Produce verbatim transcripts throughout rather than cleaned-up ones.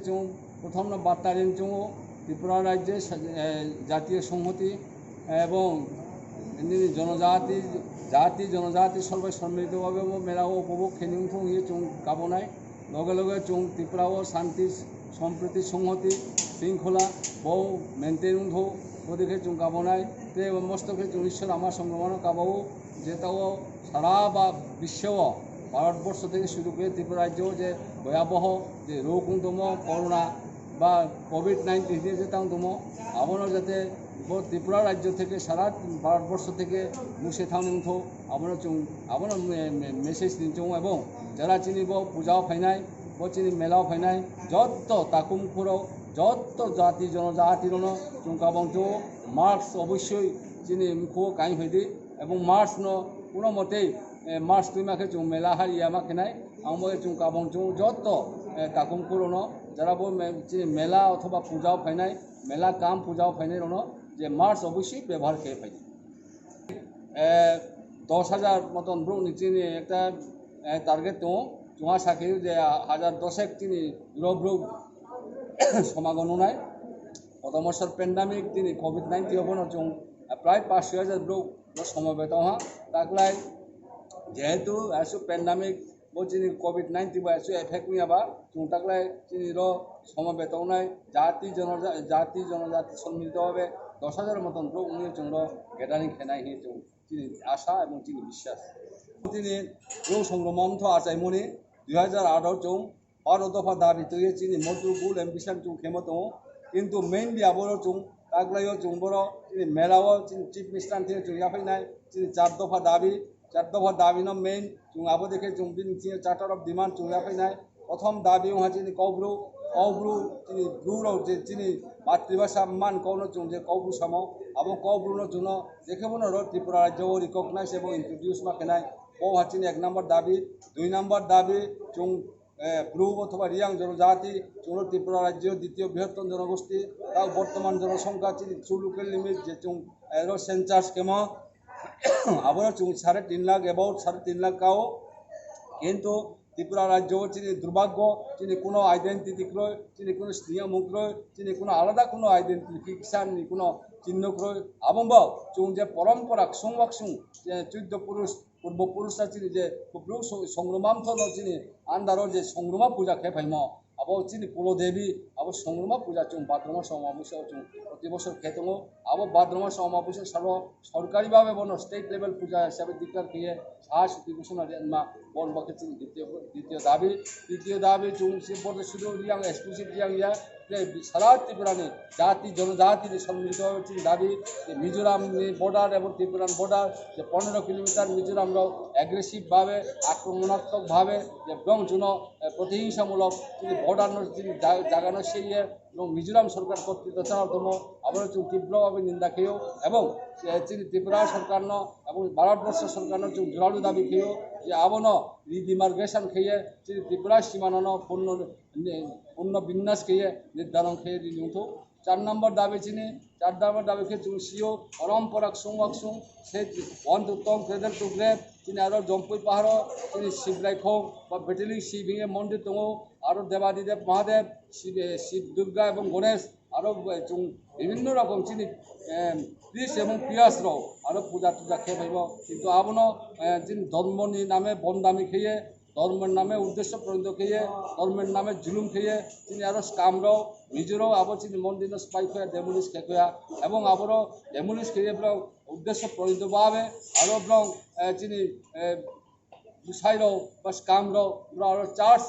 Chwng prothom no barta rin chwngo Tripura Rajya sa-, eh, Jatiyo Songhoti ebong nini jonojati, jati jonojati sorbai somilito bhabe bo mela o upobhog khe wngthung hwnwi chwng kabonai. Loge loge chwng Tripura o shanti, sompriti, songhoti, shringkhola bo maintain wngthung, bodikhe chwng kabonai. Tei mosto khe chwng Ishwar ama songromano kabao. Jeta o sara ba biswo, Bharat borsho theke shuru kore Tripura rajyo je bhoyaboho je rog wng tongmo, corona ba covid nineteen je tang tongmo, abono jate bo Tripura rajyo theke sara Bharat borsho theke muse thang wngtho, abono chwng, abono me-, me-, message ni chwng ebong jara chini bo puja o phainai, bo chini mela o phainai, jotto takum khoro, jotto jati jonojati rono chwng kabong chwng mask obossoi chini mukhuo kaing phaidi. Ebong mask no kuno motei, eh, mask twima khe chwng mela ha ya ma khenai. Ang bo chwng kabong chwng jotto, eh, takum kurono jara bo me-, chini mela othoba puja o phainai, mela kam puja o phainai rono je mask obossoi bebohar khe phaidi. Eh, dos hajar moton borok ni chini ekta, eh, target tongo. Chwng asa khe je hajar dosek chini rok borok somago nunai. Koto bosor pandemic chini covid nineteen obono chwng, eh, prai pash soi hajar borok no somobeto ha. Taklai jehetu asu pandemic bo chini covid nineteen bo asu effect wngya ba chwng taklai chini ro somobeto wngnai jati jonoja-, jati jonojati somilito bhabe dos hajar moton borok wngwi chwng ro gathering khenai hinwi chwng chini asa ebong chini biswas. Chini borok songroma wngtho achaimoni dui hajar aat o chwng baro dopha dabi twiwi chini motu goal ambition chwng khemo tongo. Kintu mainly aboro chwng taklaio chwng boro chini mela o chini chief minister thwiwi chwng yaphainai chini char dopha dabi, char dopha dabi no main chwng abo dekhe chwng bini chini charter of demand chwng yaphainai. Prothom dabi wngkha chini Kokborok, Kokborok chini Bru rok je chini matribhasha man kokno chwng je Kokborok samo, abo Kokborok no chwngno jekhebono ro Tripura rajyo o recognize ebo introduce ma khenai, bo ha chini ek number dabi. Dui number dabi chwng, eh, Bru othoba Riyang jonojati, chwngno Tripura rajyo ditiyo brihottom jonogosti, tao bortoman jonosongkha chini chu local limit je chwng, eh, ro census kemo, aboro chwng sare tin lakh, about sare tin lakh kao, kintu Tripura rajyo chini durbhagyo, chini kuno identity kroi, chini kuno sniya mung kroi, chini kuno alada kuno identification ni kuno chinno kroi. Abongbo chwng je porompora ksung waksung, je chuddo purush, purbo purush chini je kubru song-, songroma mthono chini andaro je songroma puja khe phaimo. Abo chini Kulo Devi, abo songroma puja chwng Bhadrama Somabosya chwng proti bosor khe tongo. Abo Bhadrama Somabosya salo sorkari bhabe bono state level puja hisabe declare khiye saha siti ghosona rwma, bon bakhe chini ditiyo, ditiyo dabi, ditiyo dabi chwng si bono sudu Riyang exclusive Riyang ya, je sara Tripura ni jati jonojati ni somilito chini dabi, je Mizoram ni border ebong Tripura ni border, je pondro kilometer Mizoram rok aggressive bhabe, akromanattmok bhabe, je bong chuno eh, protihingsamulok chini border no chini ja-, jaga no seiye, ebong Mizoram sorkar kortito chana tomo, abono chwng tibro bhabe ninda kheyo, ebong, eh, chini Tripura sorkar no, ebong Bharat borsho sorkar no chwng joralo dabi kheyo, je abono redemarcation kheye, chini Tripura simana no punno, punno binnas kheye, nirdaron kheye rini wngthok. Char number dabi chini, char number dabi khe chwng sio, orom porak sung wak sung, se one to tong, cradle to grave, chini aro Jompui paharo, chini Sibrai khong, ba Beteli Sib hinge mondir tongo, aro Debadi Deb Mahadev, Sib, eh, Sib Durga ebong Ganesh, aro, eh, chwng bibhinno rokom chini, em, priest ebong piyas rok, aro puja tuja khe phaibo, kintu abono, eh, chini dhormo ni name bondami kheye, Dhormor name uddesho pronito kheye, dhormor name julum kheye, chini aro scam rok, Mizo rok abo chini mondir no spy khoya, demolish khe khoya, ebong aboro demolish kheye borok uddesho pronito bhabe, aro borok, eh, chini, eh, bwsai rok ba scam rok, borok aro church,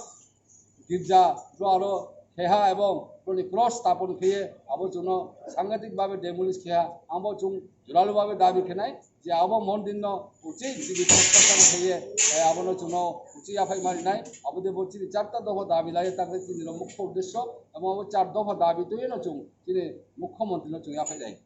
girja, borok aro kheha ebong borokni cross stapon kheye, abo chwngno sangatik bhabe demolish kheha, abo chwng joralo bhabe dabi khenai. Je abo mondir no uchi chini protyakshon kheye, eh, abono chwngno uchi yaphai marinai, abo de bo chini charta dopha dabi lai, takle chini rok mukho uddesho, abo, abo char dopha dabi twi no chwng chini mukho montri no chwng yaphai lai.